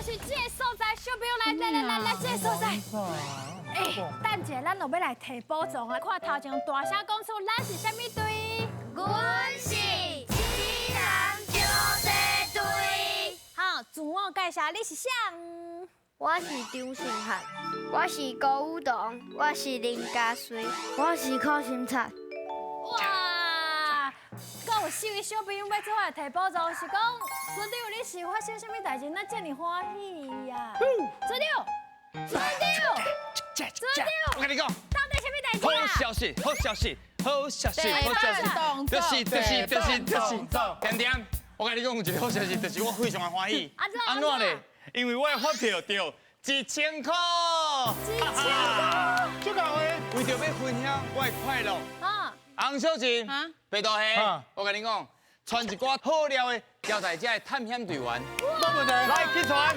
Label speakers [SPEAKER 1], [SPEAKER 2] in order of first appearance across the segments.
[SPEAKER 1] 就是這个所在，小朋友來來來來來，這个所在。欸，等一下，咱就欲來提寶藏啊！看頭前大聲講出，咱是啥物隊？
[SPEAKER 2] 阮是指南石隊。
[SPEAKER 1] 好，自我介紹，你是啥？
[SPEAKER 2] 我是張勝漢，我是郭宇彤，我是林家穗，我是柯心灿。
[SPEAKER 1] 哇！閣有四位小朋友欲做伙來提寶藏，是講船長，你是發生啥物代誌？哪遮爾歡喜呀？船長，船長，船長，
[SPEAKER 3] 我共你講，
[SPEAKER 1] 到底啥物代誌
[SPEAKER 3] 好
[SPEAKER 1] 啊？
[SPEAKER 3] 消息，好消息，好消息，好消息，就是就是就是就是，恬恬，我共你講有一个好消息，就是我非常的歡喜。
[SPEAKER 1] 按怎？
[SPEAKER 3] 按怎咧？因為我的發票中1000箍。
[SPEAKER 1] 1000箍，
[SPEAKER 4] 足夠的。
[SPEAKER 3] 為著欲分享我的快樂，洪小晴，白大蝦，我共你講，傳一寡好料的交代遮的探險隊員，
[SPEAKER 4] 無問題。
[SPEAKER 3] 來去傳，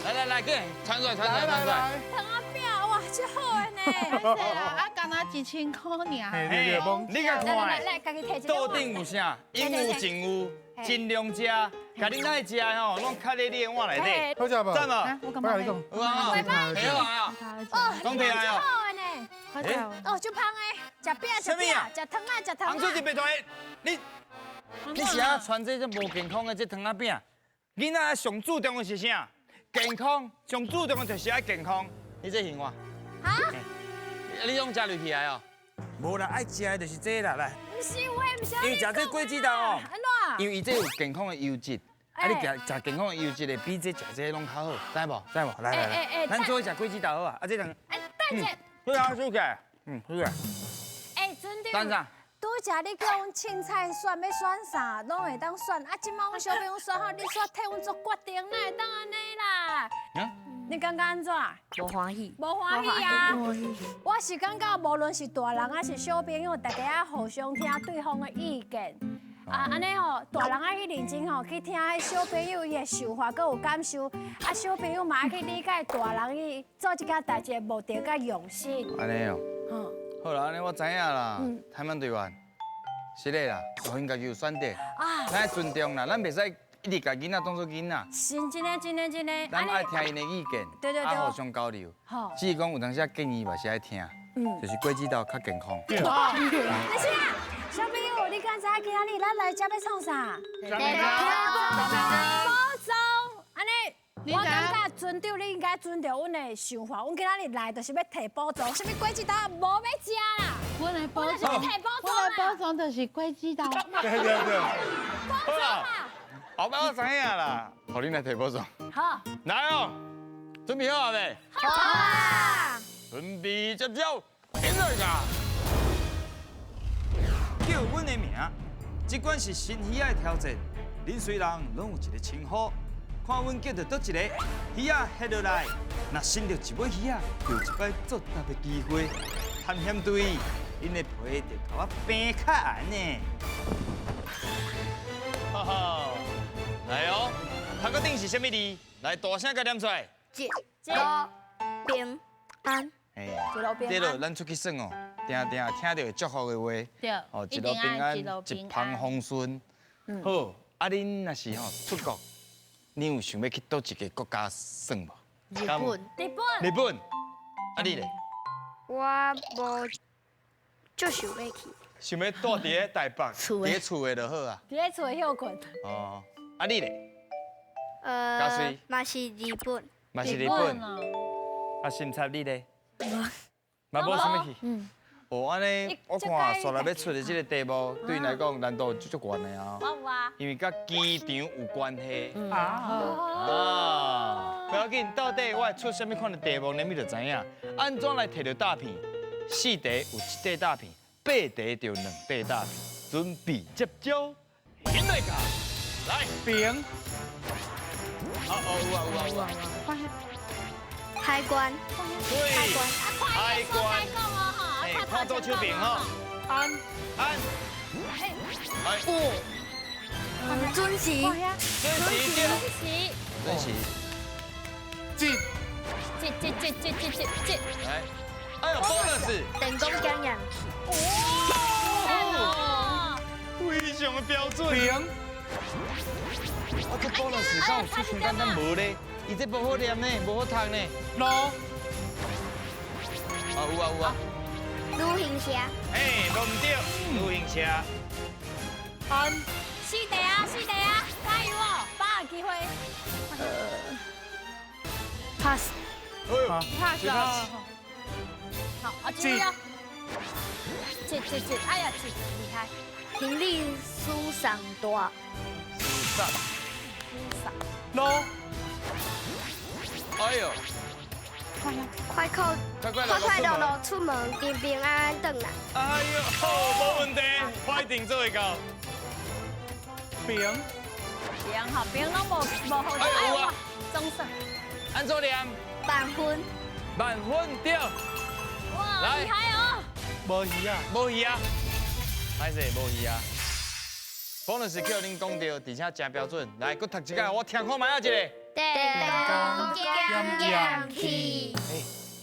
[SPEAKER 3] 來來來，去傳出來，傳出來，傳出來。
[SPEAKER 1] 糖仔餅，哇，這好的呢。
[SPEAKER 5] 啊，敢若1000箍爾。
[SPEAKER 4] 嘿，
[SPEAKER 3] 你共看，
[SPEAKER 1] 來來來，家己提一個。
[SPEAKER 3] 桌頂有啥？應有盡有，盡量食。共恁愛食的吼，攏囥佇你的碗內底。
[SPEAKER 4] 好食無？
[SPEAKER 3] 讚無？
[SPEAKER 5] 我
[SPEAKER 4] 我共你講。
[SPEAKER 3] 有啊，提好啊。
[SPEAKER 1] 哦，
[SPEAKER 3] 講起來哦。
[SPEAKER 1] 好的呢。
[SPEAKER 5] 好食。
[SPEAKER 1] 哦，足芳的，食餅食餅，食糖仔食糖。
[SPEAKER 3] 洪小姐白大蝦，你是啊傳這種無健康的這糖仔餅？囡仔上注重的是啥？健康，上注重的就是愛健康。你這還我？
[SPEAKER 1] 哈？
[SPEAKER 3] 你攏食落去啊？哦？無啦，愛食的就是這啦，來。
[SPEAKER 1] 毋是話，毋是。
[SPEAKER 3] 因為食這果子豆哦，
[SPEAKER 1] 按怎？
[SPEAKER 3] 因為伊這有健康的油脂，啊，你食食健康的油脂的，比這食這攏較好，知無？知無？來來來，咱做伙食果子豆好啊，啊，這兩。
[SPEAKER 1] 哎，等者。
[SPEAKER 3] 對啊，收起來，嗯，收起來。
[SPEAKER 1] 欸，船長。
[SPEAKER 3] 等啥？
[SPEAKER 1] 拄才你叫阮凊彩選，欲選啥攏會當選。啊，這擺阮小朋友選好，你煞替阮做決定，哪會當按呢啦？你感覺按怎？
[SPEAKER 2] 無歡喜。
[SPEAKER 1] 無歡喜啊！我是感覺，無論是大人還是小朋友，大家愛互相聽對方的意見。啊，按呢吼，大人愛去認真吼去聽彼小朋友伊的想法，閣有感受。啊，小朋友嘛愛去理解大人伊做這件代誌的目的佮用心。
[SPEAKER 3] 按呢哦。好啦，按呢我知影啦。探險隊員，是的啦，予𪜶家己有選擇。啊。咱愛尊重啦，咱袂使一直共囡仔當做囡仔。
[SPEAKER 1] 是，真的，真的，真的。
[SPEAKER 3] 咱愛聽𪜶的意見，
[SPEAKER 1] 對對對，
[SPEAKER 3] 啊，互相交流。
[SPEAKER 1] 好。
[SPEAKER 3] 只是講有當時建議嘛是愛聽，就是果子豆較健康。
[SPEAKER 1] 對。你是啊，小朋友，你敢知影今仔日咱來遮欲創啥？
[SPEAKER 2] 提寶
[SPEAKER 1] 藏。按呢，我感覺船長你應該尊重阮的想法。阮今仔日來就是欲提寶藏，啥物果子豆無欲食啦。
[SPEAKER 5] 阮的寶藏，
[SPEAKER 1] 提寶藏，
[SPEAKER 5] 阮的寶藏就是果子豆。
[SPEAKER 4] 對對對。
[SPEAKER 1] 寶藏啊！
[SPEAKER 3] 後擺我知影啦，予恁來提寶藏。
[SPEAKER 1] 好，
[SPEAKER 3] 來哦，準備好未？
[SPEAKER 2] 好啊！
[SPEAKER 3] 準備接招，起來㗎！叫阮的名，這款是新魚仔的挑戰。恁雖人攏有一個稱呼，看阮叫著佗一個魚仔翕落來，若伸著一尾魚仔，就有一擺作答的機會。探險隊，恁的皮就共我平較硬呢。哈哈，來哦，頭殼頂是啥物字？來，大聲共念出來。
[SPEAKER 2] 一路平安。
[SPEAKER 1] 一路平安。
[SPEAKER 3] 對了，咱出去耍哦，定定聽著祝福的話。
[SPEAKER 5] 對。
[SPEAKER 3] 哦，一路平安，一帆風順。好，啊，恁若是吼出國，你有想欲去佗一个國家耍無？
[SPEAKER 2] 日本。
[SPEAKER 1] 日本。
[SPEAKER 3] 日本。啊，你咧？
[SPEAKER 2] 我無足想欲去。
[SPEAKER 3] 想欲蹛佇咧台北，佇咧厝的就好啊。
[SPEAKER 1] 佇咧厝的歇睏。
[SPEAKER 3] 哦，啊你咧？嘉穗。
[SPEAKER 2] 嘛是日本。
[SPEAKER 3] 嘛是日本。啊，心插你咧？嘛無啥物去。嗯。哦，按呢，我看煞來欲出的這个題目，對𪜶來講難度足足懸的啊。
[SPEAKER 1] 我有啊。
[SPEAKER 3] 因為佮機場有關係。啊。啊。不要緊，到底我會出啥物款的題目，恁咪就知影。按怎來提著詐騙？四題有一塊詐騙，八題就兩塊詐騙。準備接招，起來㗎！來，
[SPEAKER 4] 平。
[SPEAKER 3] 哦哦，有啊有啊有啊。
[SPEAKER 2] 海關。
[SPEAKER 3] 對。海關。哎，看左手邊吼。
[SPEAKER 4] 安。
[SPEAKER 3] 安。來。
[SPEAKER 2] 準時。
[SPEAKER 3] 準時。
[SPEAKER 1] 準時。
[SPEAKER 3] 準時。
[SPEAKER 4] 這。
[SPEAKER 1] 這這這這這這這。
[SPEAKER 3] 來。哎呦，bonus。
[SPEAKER 2] 電工檢驗器。
[SPEAKER 1] 哦。
[SPEAKER 3] 非常的標準。
[SPEAKER 4] 平。
[SPEAKER 3] 我這 bonus 敢有出上簡單無咧？伊這無好念呢，無好讀呢。
[SPEAKER 4] 路。
[SPEAKER 3] 啊有啊有啊。
[SPEAKER 2] 旅行社。
[SPEAKER 3] 嘿，無毋對，旅行社。
[SPEAKER 4] 安。
[SPEAKER 1] 四題啊，四題啊，加油哦，把握機會。
[SPEAKER 2] Pass。
[SPEAKER 5] Pass 啊。
[SPEAKER 1] 好，啊，注意哦。一、一、一，哎呀，一，厲害。
[SPEAKER 2] 行李輸送大。
[SPEAKER 3] 輸送。
[SPEAKER 1] 輸送。
[SPEAKER 4] 路。
[SPEAKER 3] 哎呦。
[SPEAKER 2] 快快快快樂樂出門，平平安安轉來。
[SPEAKER 3] 哎呦，好，無問題，我一定做會到。
[SPEAKER 4] 平。
[SPEAKER 1] 平吼，平攏無好。哎呦，總算。
[SPEAKER 3] 按怎念？
[SPEAKER 2] 萬分。
[SPEAKER 3] 萬分對。
[SPEAKER 1] 哇，厲害哦！
[SPEAKER 4] 無魚啊，
[SPEAKER 3] 無魚啊，歹勢無魚啊。本來是叫恁講著，而且真標準。來，閣讀一擺，我聽看覓仔一个。
[SPEAKER 2] 電工檢驗器。
[SPEAKER 3] 欸，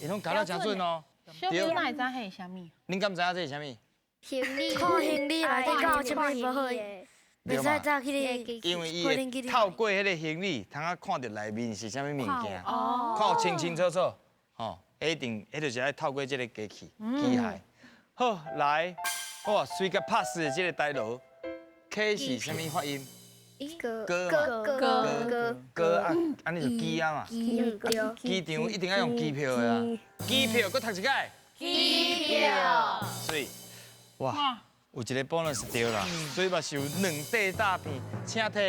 [SPEAKER 3] 伊攏教得真準哦。
[SPEAKER 5] 小朋友哪會知彼是啥物？
[SPEAKER 3] 恁敢知影這是啥物？
[SPEAKER 2] 行李。看行李內底敢有啥物無好的？袂使早去咧。
[SPEAKER 3] 因為伊會透過彼个行李，通啊看著內面是啥物物件，看清清楚楚。吼，一定，彼就是愛透過這个機器、機械。好，來，哇，隨個 pass 的這个台羅，K 是啥物發音？
[SPEAKER 2] 歌
[SPEAKER 3] 歌
[SPEAKER 2] 歌歌
[SPEAKER 3] 歌啊，按呢就機啊嘛。機場一定愛用機票的啊。機票，閣讀一擺。
[SPEAKER 2] 機票。
[SPEAKER 3] 媠。哇，有一个 bonus 對啦，所以嘛是有兩塊大片，請提。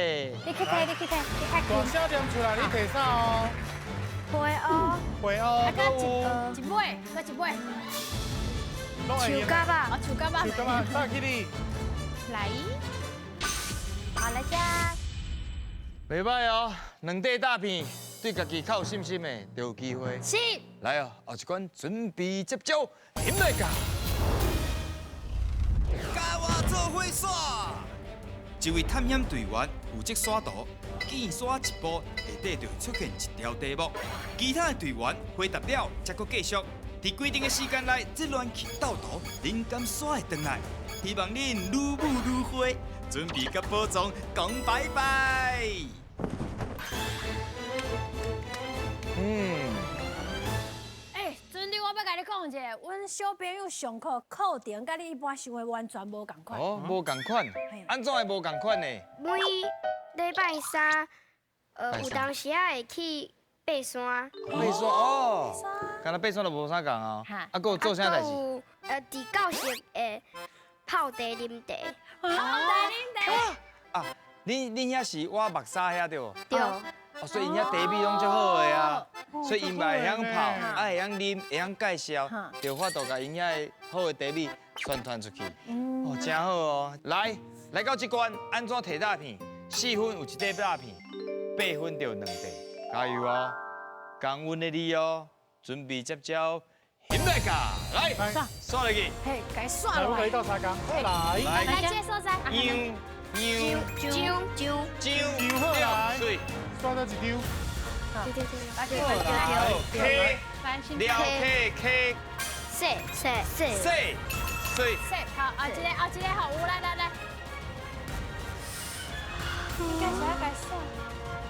[SPEAKER 1] 你去提，你去提，你較
[SPEAKER 4] 大聲念出來，你提啥哦？
[SPEAKER 2] 回烏。
[SPEAKER 4] 回烏。
[SPEAKER 1] 啊，閣一尾，閣一尾。
[SPEAKER 2] 樹甲肉。
[SPEAKER 1] 哦，樹甲肉。
[SPEAKER 4] 樹甲肉，早起你。
[SPEAKER 1] 來。好來遮。
[SPEAKER 3] 袂䆀哦，兩塊大片，對家己較有信心的，就有機會。
[SPEAKER 2] 是。
[SPEAKER 3] 來哦，後一關準備接招，翕來共。
[SPEAKER 6] 佮我做伙耍。一位探險隊員負責刷圖，見刷一步，下底就會出現一條題目。其他的隊員回答了，才閣繼續。佇規定的時間內，這亂去鬥圖，恁敢刷會轉來？希望恁愈舞愈花，準備佮寶藏講拜拜。
[SPEAKER 3] 嗯。
[SPEAKER 1] 欸，尊弟，我欲共你講一下，阮小朋友上課課程，佮你一般想的完全無仝款。
[SPEAKER 3] 哦，無仝款，按怎會無仝款呢？
[SPEAKER 2] 每禮拜三，有當時仔會去爬山。
[SPEAKER 3] 爬山哦，敢若爬山就無啥仝哦。啊，閣有做啥代志？
[SPEAKER 2] 有佇教室會泡茶啉茶。
[SPEAKER 1] 泡茶啉茶。
[SPEAKER 3] 啊，恁遐是挖目沙遐對無？
[SPEAKER 2] 對。
[SPEAKER 3] 哦，所以𪜶遐茶味攏足好的啊，所以𪜶嘛會曉泡，啊會曉啉，會曉介紹，就有法度共𪜶遐的好的茶味宣傳出去。哦，真好哦。來，來到這關，按怎提大片？4分有一塊大片，8分就有2塊，加油哦！共阮的你哦，準備接招，翕來共，來，刷落去。
[SPEAKER 1] 嘿，共刷落來。
[SPEAKER 4] 來，我來鬥相共，來。
[SPEAKER 1] 來，這所在。
[SPEAKER 3] 張
[SPEAKER 2] 張張
[SPEAKER 3] 張
[SPEAKER 4] 張好來，
[SPEAKER 3] 媠。
[SPEAKER 4] 刷到一張。
[SPEAKER 2] 對對對。
[SPEAKER 3] 好，K，了 K K。
[SPEAKER 2] 四四四。
[SPEAKER 3] 四，媠。
[SPEAKER 1] 四，好，啊，這個啊，這個好，有來來來。應該是愛共刷。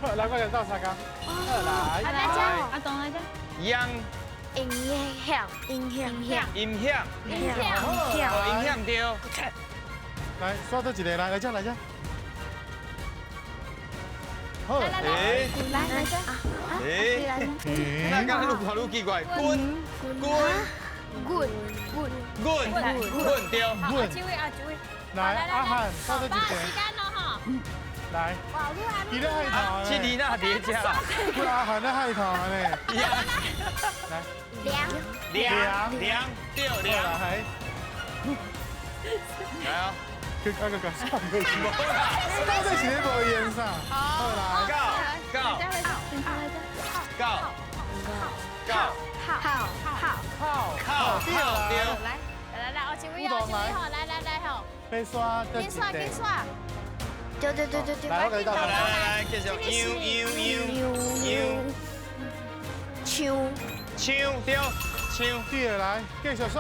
[SPEAKER 4] 好，來，我來鬥相共。來。
[SPEAKER 1] 來這，
[SPEAKER 5] 阿東來這。
[SPEAKER 3] 央。
[SPEAKER 2] 音響音響
[SPEAKER 3] 音響。
[SPEAKER 1] 音響。
[SPEAKER 3] 哦，音響對。
[SPEAKER 4] 來，刷到一個，來來這來這。好，
[SPEAKER 1] 來來來來這。
[SPEAKER 3] 欸，那敢愈看愈奇怪，滾滾
[SPEAKER 2] 滾滾
[SPEAKER 3] 滾滾對。
[SPEAKER 1] 好，阿這位阿這位。
[SPEAKER 4] 來，阿漢，刷到一個。
[SPEAKER 1] 時間咯吼。
[SPEAKER 4] 來。
[SPEAKER 1] 哇，你
[SPEAKER 4] 伊咧害頭。
[SPEAKER 3] 這里那佇遮啦。
[SPEAKER 4] 阿漢咧害頭呢。來。
[SPEAKER 2] 涼
[SPEAKER 3] 涼涼對涼。
[SPEAKER 4] 來。
[SPEAKER 3] 來啊！
[SPEAKER 4] 去啊個個啥？到底是咧無用啥？好來，
[SPEAKER 3] 九九九九
[SPEAKER 2] 好好
[SPEAKER 4] 好
[SPEAKER 3] 好对
[SPEAKER 1] 来来来，哦，這位哦，這位吼，來來來吼。
[SPEAKER 4] 爬山，
[SPEAKER 1] 緊刷緊刷。
[SPEAKER 2] 對對對對對。
[SPEAKER 4] 來，我共你鬥。
[SPEAKER 3] 來來來，繼續。悠悠悠悠。
[SPEAKER 2] 唱
[SPEAKER 3] 唱對，唱
[SPEAKER 4] 對，來，繼續刷。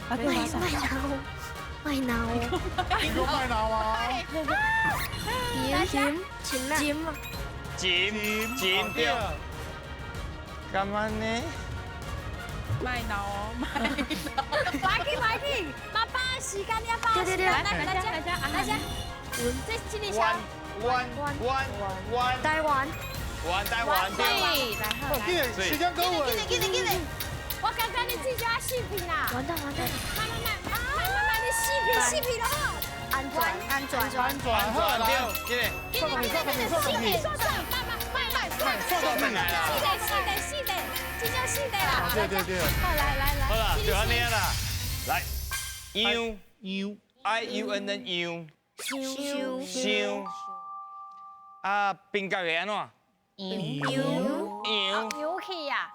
[SPEAKER 2] 賣賣鬧，賣鬧。
[SPEAKER 4] 你講賣鬧啊？
[SPEAKER 2] 琴琴琴
[SPEAKER 3] 沉沉對。敢按呢？
[SPEAKER 5] 賣鬧哦，賣鬧。
[SPEAKER 1] 快去快去，媽把時間了，把時間來來來來來來，這這個
[SPEAKER 3] 彎彎彎彎。
[SPEAKER 2] 台灣。
[SPEAKER 3] 灣台灣對。
[SPEAKER 4] 來，時間夠了。
[SPEAKER 1] 緊緊緊緊。我感覺你至少四片啦。
[SPEAKER 2] 完蛋完蛋。
[SPEAKER 1] 慢慢慢慢慢慢，你四片四片了好。
[SPEAKER 2] 安全安全
[SPEAKER 4] 安全好來。
[SPEAKER 3] 這個。
[SPEAKER 1] 緊緊緊緊，四片算算，慢慢慢慢算算。四塊四塊四塊，至少四塊啦。
[SPEAKER 4] 對對對。
[SPEAKER 1] 好來來來。
[SPEAKER 3] 好啦，就按呢啦。來，U U I U N N U。
[SPEAKER 2] 想
[SPEAKER 3] 想。啊，冰角會按怎？
[SPEAKER 2] 羊
[SPEAKER 3] 羊
[SPEAKER 1] 羊去啊！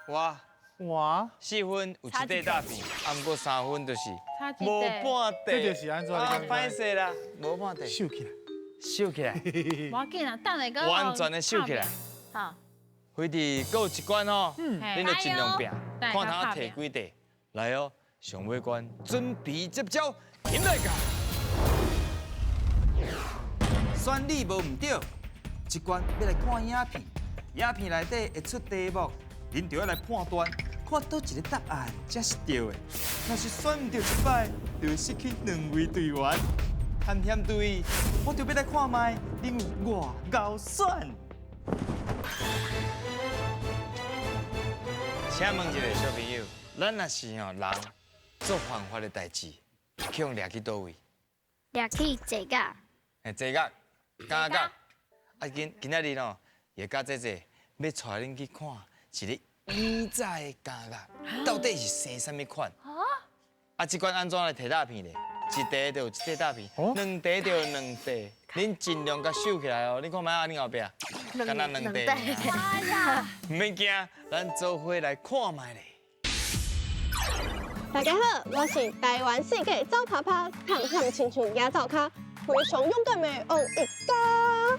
[SPEAKER 3] 我
[SPEAKER 4] 我
[SPEAKER 3] 四分有一塊大便，啊，毋過3分就是無半塊。
[SPEAKER 4] 這就是按怎？
[SPEAKER 3] 啊，歹勢啦，無半塊。
[SPEAKER 4] 收起來，
[SPEAKER 3] 收起來。
[SPEAKER 5] 無要緊啦，等下閣
[SPEAKER 3] 完全的收起來。
[SPEAKER 5] 好。
[SPEAKER 3] 飛弟，閣有一關哦，恁就盡量拼，看通提幾塊。來哦，上尾關，準備接招，起來㗎。選你無毋對，這關欲來看影片，影片內底會出題目，恁就要來判斷，看佗一个答案才是對的。若是選毋對一擺，就會失去2位隊員。探險隊，我就欲來看覓，恁有偌𠢕選。請問一个小朋友，咱若是吼人做犯法的代誌，去予掠去佗位？
[SPEAKER 2] 掠去坐監。
[SPEAKER 3] 嘿，坐監，監獄。啊，今今仔日吼，葉家姐姐欲帶恁去看一个以早的監獄，到底是生啥物款？啊，這款按怎來提大片咧？一塊就有一塊大片，兩塊就有兩塊。恁盡量共收起來哦。你看覓啊？恁後壁，敢若兩塊。
[SPEAKER 1] 哎呀，
[SPEAKER 3] 毋免驚，咱做伙來看覓咧。
[SPEAKER 7] 大家好，我是台灣世界走趴趴，探險親像野灶跤，非常勇敢的王一嘉。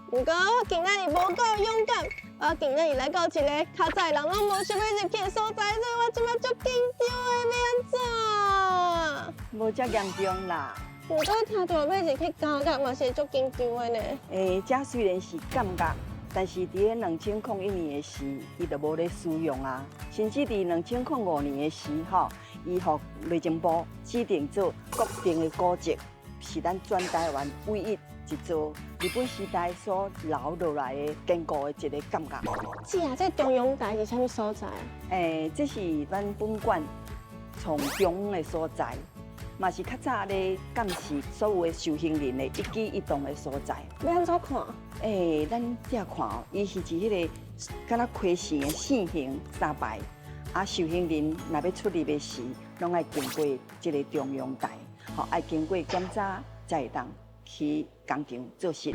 [SPEAKER 7] 不過我今仔日無夠勇敢，我今仔日來到一个較早人攏無想欲入去的所在，所以我這擺足緊張的，欲按怎？
[SPEAKER 8] 無遮嚴重啦。
[SPEAKER 7] 不過聽著欲入去監獄嘛是足緊張的呢。
[SPEAKER 8] 欸，這雖然是監獄，但是佇咧2001年的時，伊就無咧使用啊。甚至佇2005年的時，吼，伊予內政部指定做國定的古蹟，是咱全台灣唯一一座日本時代所留落來的堅固的一个監獄。
[SPEAKER 7] 是啊，這中央台是啥物所在啊？
[SPEAKER 8] 欸，這是咱本館從中央的所在，嘛是較早咧監視所有的受刑人的一舉一動的所在。
[SPEAKER 7] 欲按怎看？
[SPEAKER 8] 欸，咱這看哦，伊是佇彼个敢若溪線的線形三排，啊，受刑人若欲出入的時，攏愛經過這个中央台，吼，愛經過檢查才會當去工廠做事。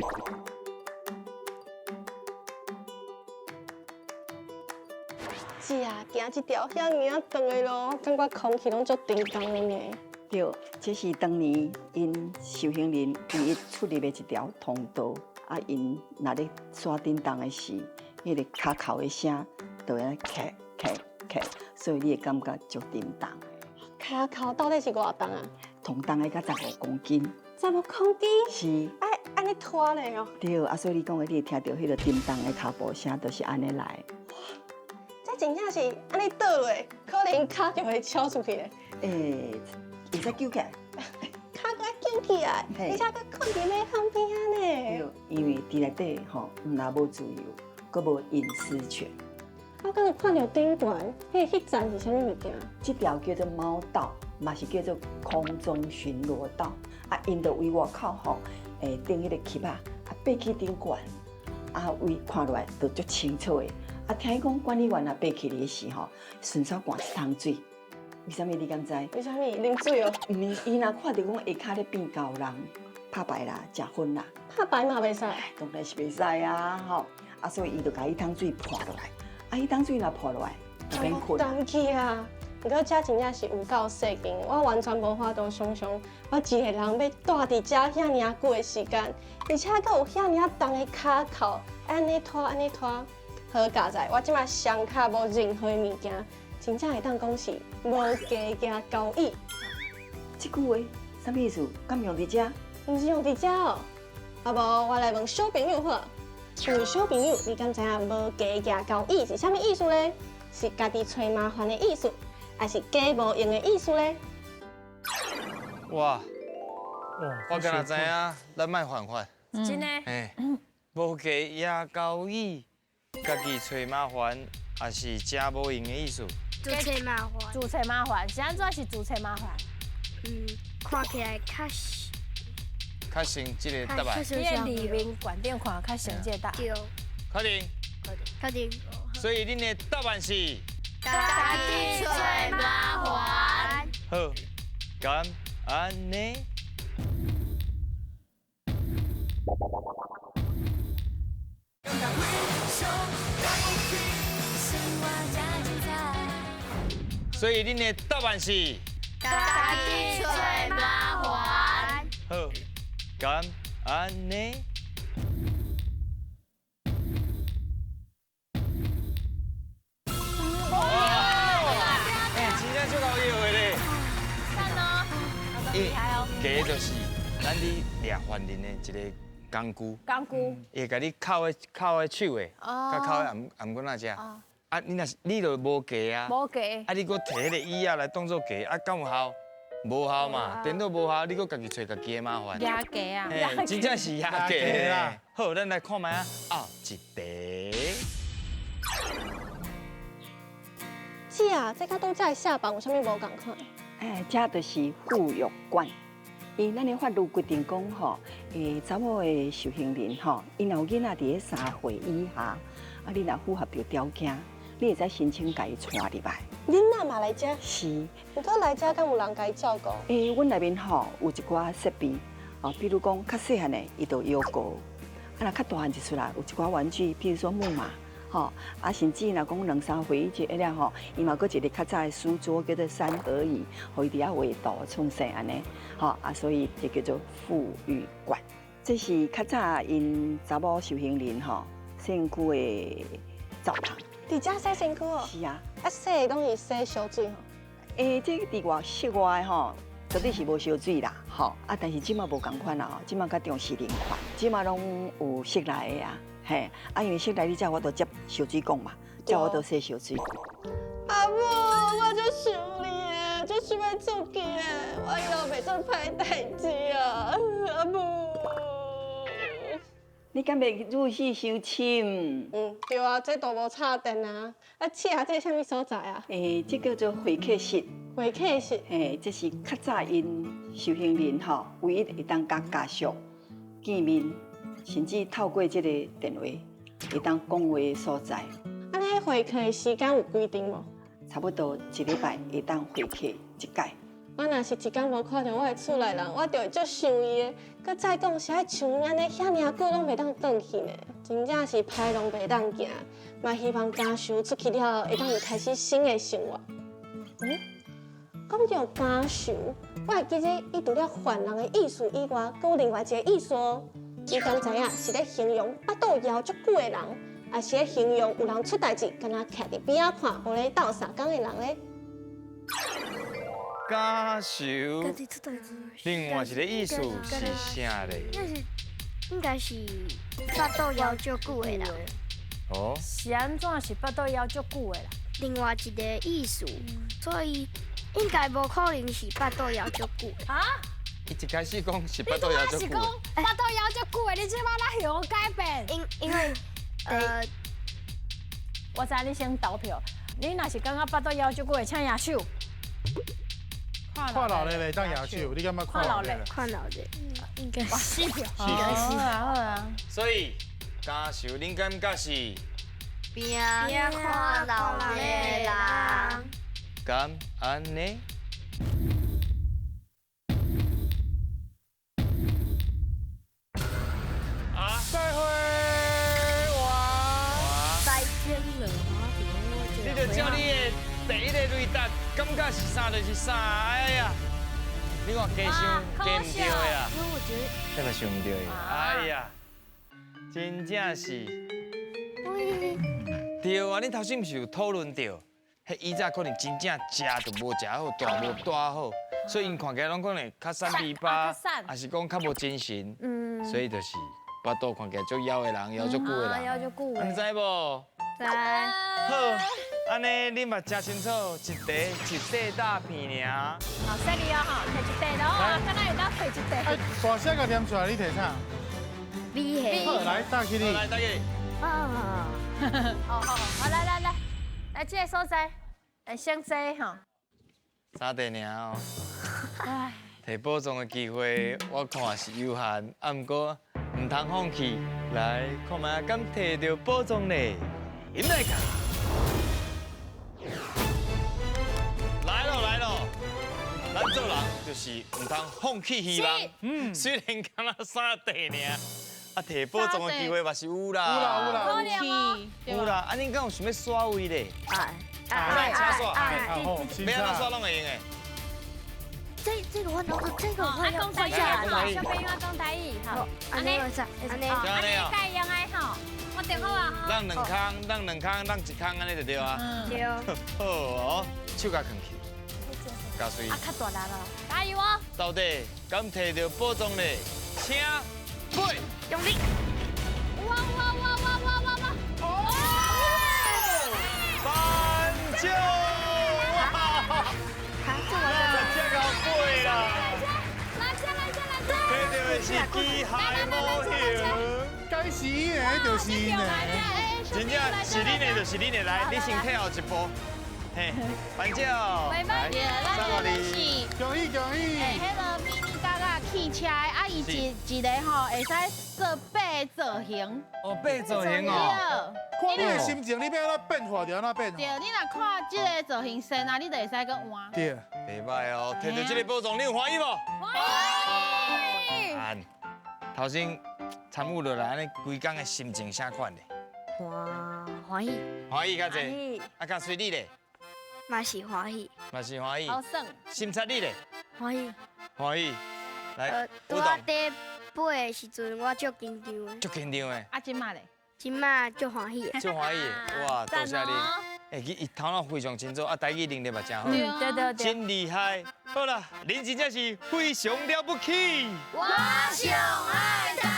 [SPEAKER 7] 是啊，行這條遐爾仔長的路，感覺空氣攏足沉重的呢。
[SPEAKER 8] 對，這是當年𪜶受刑人唯一出入的一條通道。啊，𪜶若咧山頂動的時，彼个跤扣的聲就會咔咔咔，所以你會感覺足沉重。
[SPEAKER 7] 跤扣到底是偌重啊？
[SPEAKER 8] 同重的甲15公斤。
[SPEAKER 7] 15公斤？
[SPEAKER 8] 是。
[SPEAKER 7] 啊，按呢拖咧哦。
[SPEAKER 8] 對，啊，所以你講的，你會聽著彼个沉重的跤步聲，就是按呢來。
[SPEAKER 7] 這真正是按呢倒落，可能跤就會翹出去咧。
[SPEAKER 8] 欸，會使揪起來。
[SPEAKER 7] 跤閣揪起來，而且閣睏佇馬桶邊仔呢。
[SPEAKER 8] 對，因為佇內底吼，毋但無自由，閣無隱私權。
[SPEAKER 7] 我剛才看著頂懸，彼層是啥物物件？
[SPEAKER 8] 這條叫做貓道，嘛是叫做空中巡邏道。啊，𪜶就圍外口吼，欸，頂彼个旗仔，啊，爬去頂懸，啊，位看落來就足清楚的。啊，聽伊講管理員若爬起來的時吼，順手灌一桶水。為啥物你敢知？
[SPEAKER 7] 為啥物？啉水哦？
[SPEAKER 8] 毋是，伊若看著講下跤咧變猴人，拍牌啦，食薰啦，
[SPEAKER 7] 拍牌嘛袂使，
[SPEAKER 8] 當然是袂使啊，吼！啊，所以伊就共彼桶水潑落來，啊，彼桶水若潑落來，就免睏。
[SPEAKER 7] 重去啊！毋過這真正是有夠細間，我完全無法度想像，我一个人欲蹛佇遮遐爾久的時間，而且閣有遐爾重的跤扣，按呢拖按呢拖。好佳哉，我這擺雙跤無任何的物件，真正會當講是無加驚交易。
[SPEAKER 8] 這句話啥物意思？敢用佇遮？
[SPEAKER 7] 毋是用佇遮哦。啊無，我來問小朋友好。各位小朋友，你敢知影無加举交椅是啥物意思呢？是家己揣麻烦的意思，還是加無閒的意思呢？
[SPEAKER 3] 哇！我敢若知影，咱莫犯法。
[SPEAKER 1] 真的。
[SPEAKER 3] 嘿，無加举交椅，家己揣麻煩，也是真無閒的意思。
[SPEAKER 2] 自揣麻煩。
[SPEAKER 1] 自揣麻煩，是按怎是自揣麻煩？
[SPEAKER 2] 嗯，看起來較
[SPEAKER 3] 較像這個答案。
[SPEAKER 1] 你的裡面觀點看較像這個答案。
[SPEAKER 2] 對。
[SPEAKER 3] 確定。
[SPEAKER 2] 確定。
[SPEAKER 3] 所以恁的答案是？
[SPEAKER 2] 家己揣麻煩。
[SPEAKER 3] 好，敢按呢？所以恁的答案是？
[SPEAKER 2] 家己揣麻煩。
[SPEAKER 3] 好，敢按呢？哇！欸，真正足够摇的咧。
[SPEAKER 1] 赞哦，厉害哦。
[SPEAKER 3] 加就是咱伫掠犯人的一个工具。
[SPEAKER 1] 工具。
[SPEAKER 3] 伊會共你銬的銬的手的，佮銬的頷頷頸仔遮。啊，你若是你就無加啊。
[SPEAKER 1] 無加。
[SPEAKER 3] 啊，你閣提彼个椅仔來當做加，啊，敢有效？無效嘛，顛倒無效，你閣家己揣家己的麻煩。
[SPEAKER 5] 壓加啊！
[SPEAKER 3] 嘿，真正是壓加啦。好，咱來看覓仔後一題。
[SPEAKER 7] 姊啊，這佮拄才的下房有啥物無仝款？
[SPEAKER 8] 哎，這就是婦育館。因咱的法律規定講吼，查某的受刑人吼，伊若有囡仔佇咧3歲以下，啊，你若符合著條件，你會使申請共伊帶入來。
[SPEAKER 7] 囡仔嘛來遮？
[SPEAKER 8] 是。
[SPEAKER 7] 毋過來遮敢有人共伊照顧？
[SPEAKER 8] 阮內面吼有一寡設備，哦，比如講較細漢的，伊就搖高；啊，若較大漢一出來，有一寡玩具，比如說木馬，吼，啊，甚至若講2、3歲以前了吼，伊嘛閣一个較早的書桌叫做三合椅，予伊佇遐畫圖創生按呢，吼，啊，所以這叫做婦育館。這是較早𪜶查某受刑人吼身軀的澡堂。
[SPEAKER 7] 佇遮洗身軀哦？
[SPEAKER 8] 是啊。
[SPEAKER 7] 啊，洗的攏是洗燒水吼？
[SPEAKER 8] 這佇外室外的吼，絕對是無燒水啦，吼。啊，但是這馬無仝款啦，這馬較重視人權，這馬攏有室內的啊，嘿。啊，因為室內你才有法度接燒水管嘛，才有法度洗燒水。
[SPEAKER 7] 阿母，我足想你的，足想欲出去的，我以後袂做歹代誌啊，阿母。
[SPEAKER 8] 你敢袂入戲傷深？
[SPEAKER 7] 嗯，對啊，這都無插電啊。啊，試下這啥物所在啊？
[SPEAKER 8] 這叫做會客室。
[SPEAKER 7] 會客室。
[SPEAKER 8] 嘿，這是較早𪜶受刑人吼，唯一會當佮家屬見面，甚至透過這個電話會當講話的所在。
[SPEAKER 7] 啊，你會客的時間有規定無？
[SPEAKER 8] 差不多一禮拜會當會客一擺。
[SPEAKER 7] 我若是一工無看著我的厝內人，我就會足想伊的。閣再講，是愛像阮按呢遐爾久攏袂當轉去呢，真正是歹路袂當行。嘛希望家屬出去了後，會當有開始新的生活。嗯，講著家屬，我會記得伊除了犯人的意思以外，閣有另外一個意思哦。你敢知影是咧形容腹肚枵足久的人，抑是咧形容有人出代誌，敢若徛佇邊仔看，無咧鬥相仝的人咧？
[SPEAKER 3] 家仇，另外一個意思是啥咧？
[SPEAKER 2] 應該是腹肚枵足久的人。
[SPEAKER 3] 哦。
[SPEAKER 1] 是按怎是腹肚枵足久的啦？
[SPEAKER 2] 另外一個意思，所以應該無可能是腹肚枵足久的。
[SPEAKER 1] 啊？
[SPEAKER 3] 伊一開始講是腹肚枵足久。
[SPEAKER 1] 你拄仔是講腹肚枵足久的，你這擺哪向改變？
[SPEAKER 2] 因為
[SPEAKER 1] 我知你先投票。你若是感覺腹肚枵足久的，請舉手。
[SPEAKER 4] 看老咧咧，當舉手，你感覺看老咧？
[SPEAKER 2] 看老咧，應該是。
[SPEAKER 1] 四票。好啊好啊。
[SPEAKER 3] 所以家仇，恁感覺是？
[SPEAKER 2] 邊看老的人。
[SPEAKER 3] 敢按呢？啊！
[SPEAKER 4] 再會，哇！
[SPEAKER 5] 再見了，
[SPEAKER 3] 你就照你的第一个雷達，感覺是啥就是啥，哎呀！你看加想加毋對的啦，這個想毋對的，哎呀，真正是。對啊，恁頭先毋是有討論著，彼以前可能真正食就無食好，蹛無蹛好，所以𪜶看起來攏可能較瘦逼巴，抑是講較無精神，所以就是腹肚看起來足枵的人，枵足久的人，
[SPEAKER 1] 枵足久的，
[SPEAKER 3] 你知無？
[SPEAKER 2] 知。
[SPEAKER 3] 好，按呢你嘛誠清楚，一塊一塊大片爾。
[SPEAKER 1] 好，犀利哦，吼，提一塊咯，敢若會當提一塊。
[SPEAKER 4] 哎，大聲共念出來，你提啥
[SPEAKER 2] ？B 系。
[SPEAKER 4] 好，來，打起你。
[SPEAKER 3] 來，打起你。
[SPEAKER 1] 啊。好好好，來來來，來這个所在，來先坐吼。
[SPEAKER 3] 三塊爾哦。唉。提寶藏的機會，我看是有限，啊，毋過毋通放棄。來，看覓敢提著寶藏咧？飲來看。來咯來咯，咱做人就是毋通放棄希望。嗯，雖然敢若三塊爾，啊，提寶藏的機會嘛是有啦。
[SPEAKER 4] 有啦有啦。
[SPEAKER 3] 有啦，啊，恁敢有想欲刷位咧？
[SPEAKER 2] 愛
[SPEAKER 3] 愛，請刷，欲按怎刷攏會用的。
[SPEAKER 2] 這個換到這個換要換下來。
[SPEAKER 1] 小朋友講台語，好，
[SPEAKER 2] 按呢，按呢，
[SPEAKER 1] 按呢，蓋用的吼，我定好啊。
[SPEAKER 3] 讓兩空，讓兩空，讓一空，按呢就對啊。
[SPEAKER 2] 對。
[SPEAKER 3] 好哦，手共囥去，加水。
[SPEAKER 1] 啊，較大力咯，加油哦！
[SPEAKER 3] 到底敢提著寶藏咧？請飛，
[SPEAKER 2] 用力。
[SPEAKER 1] 哇哇哇哇哇哇哇！哦！
[SPEAKER 3] 頒獎！
[SPEAKER 2] 哇！
[SPEAKER 3] 這夠飛啦！
[SPEAKER 1] 來這來這來這！
[SPEAKER 3] 提著的是機械模型，
[SPEAKER 4] 該是伊的就是伊的，
[SPEAKER 3] 真正是恁的就是恁的，來，你先退後一步。嘿，頒獎，
[SPEAKER 5] 來，咱這個是
[SPEAKER 4] 恭喜恭喜！
[SPEAKER 5] 欸，彼个迷你嘎嘎汽車的，啊，伊一个吼會使做八个造型。
[SPEAKER 3] 哦，八个造型哦。
[SPEAKER 4] 看你的心情，你欲按怎變化就按怎變化。
[SPEAKER 5] 對，你若看這个造型先啊，你就會使閣換。
[SPEAKER 4] 對。
[SPEAKER 3] 袂歹哦，提著這个寶藏，你有歡喜無？
[SPEAKER 1] 歡喜。
[SPEAKER 3] 啊，頭先參與落來，按呢規工的心情啥款咧？
[SPEAKER 2] 歡喜。
[SPEAKER 3] 歡喜較濟。啊，較隨你咧？
[SPEAKER 2] 嘛是歡喜。
[SPEAKER 3] 嘛是歡喜。
[SPEAKER 5] 好耍。
[SPEAKER 3] 心插你咧？
[SPEAKER 2] 歡喜。
[SPEAKER 3] 歡喜。來，
[SPEAKER 2] 拄仔佇飛的時陣，我足緊張的。
[SPEAKER 3] 足緊張的。
[SPEAKER 5] 啊，這馬咧？
[SPEAKER 2] 這馬足歡喜的。
[SPEAKER 3] 足歡喜的，哇！多謝你。欸，伊頭腦非常清楚，啊，台語能力嘛真好。
[SPEAKER 1] 對對對。
[SPEAKER 3] 真厲害。好啦，恁真正是非常了不起。
[SPEAKER 1] 我上愛。